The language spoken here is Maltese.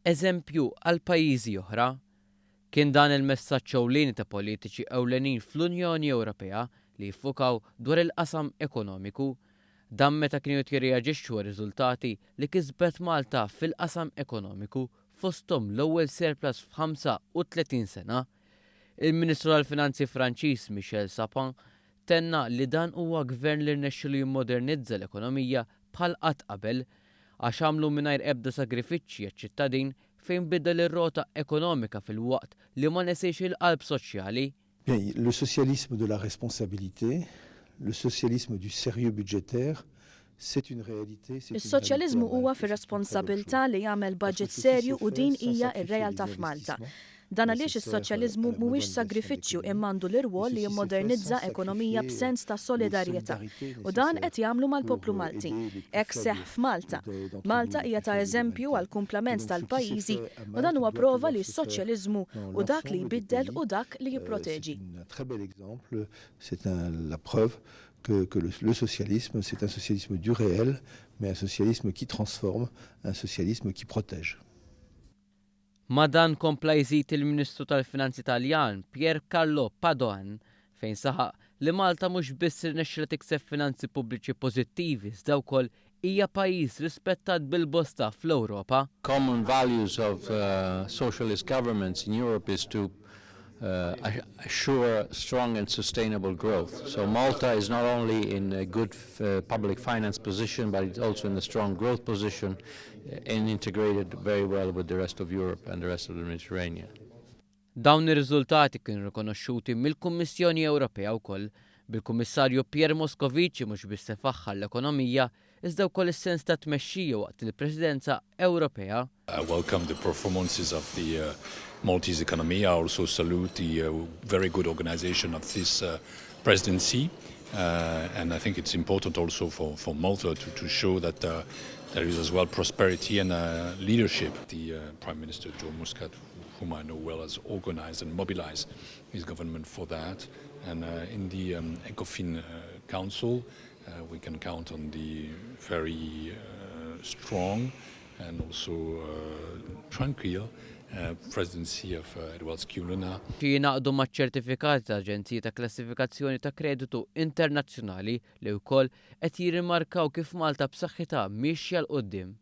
eżempju għal pajjiżi oħra. Kien dan il-messaġġ ewlieni ta' politiċi ewlenin fl-Unjoni Ewropea li jiffukaw dwar il-qasam ekonomiku. Dan meta kienu qed jirreaġixxu għar-riżultati li kisbet Malta fil-qasam ekonomiku fosthom l-ewwel surplus f'35 sena. Il-Ministru tal-Finanzi Franċiż Michel Sapin tenna li dan huwa gvern li rnexxielu jimmodernizza l-ekonomija bħal qatt qabel għax għamlu mingħajr ebda sagrifiċċji għaċ-ċittadin fejn biddel ir-rota ekonomika filwaqt li ma nesiex il-qalb soċjali. Bien, le socialisme de la responsabilité, le socialisme du sérieux budgétaire, c'est une réalité, c'est une réalité Is-soċjaliżmu à huwa Malte, c'est une très belle fir-responsabilità chose. li jagħmel Parce que budget ceci serju s'est u fait din sans hija sacrifier les r-realtà f'Malta. investissements Dan għaliex nécessaires à is-soċjaliżmu la mhuwiex modernisation de sagrifiċċju l'économie, imma għandu et l-irwol li ceci s'est fait sans jimmodernizza ekonomija sacrifier b'sens ta' les solidarjetà. solidarités U dan nécessaires qed jagħmlu mal-poplu pour Malti. aider les plus Hekk seħħ faibles f'Malta. d'entre Malta nous, les hija plus ta' faibles de eżempju l'humanité. għal Et kumplament donc ce qui s'est tal-pajjiżi fait à u dan Malte huwa doit prova pouvoir li se faire s-soċjaliżmu dans hu dak li l'ensemble des jbiddel pays. u dak li C'est jipproteġi. un très bel exemple, c'est la preuve que le socialisme, c'est un socialisme du réel, mais un socialisme qui transforme, un socialisme qui protège. Ma' dan kompla jżid il-Ministru tal-Finanzi Taljan Pier Carlo Padoan fejn saħaq li Malta mhux biss irnexxielha tikseb finanzi pubbliċi pożittivi iżda wkoll hija pajjiż rispettat bil-bosta fl-Ewropa. Common values of socialist governments in Europe is to assure strong and sustainable growth. So Malta is not only in a good public finance position, but it's also in a strong growth position and integrated very well with the rest of Europe and the rest of the Mediterranean. Dawn ir-riżultati kienu rikonoxxuti mill-Kummissjoni Ewropea wkoll bil-Kummissarju Pierre Moscovici mhux biss faħħar l-ekonomija iżda wkoll is-sens ta' tmexxija waqt il-Presidenza Ewropea. I welcome the performances of the Maltese economy. I also salute the very good organization of this presidency. And I think it's important also for Malta to show that there is as well prosperity and leadership. The Prime Minister Joe Muscat, whom I know well, has organized and mobilized his government for that. And in the ECOFIN Council, we can count on the very strong and also tranquil presidency of Edward Scicluna. Jingħaqdu maċ-ċertifikati ta' Aġenziji ta' Klassifikazzjoni ta' Kreditu Internazzjonali li wkoll qed jirrimarkaw kif Malta b'saħħitha miexja 'l quddiem.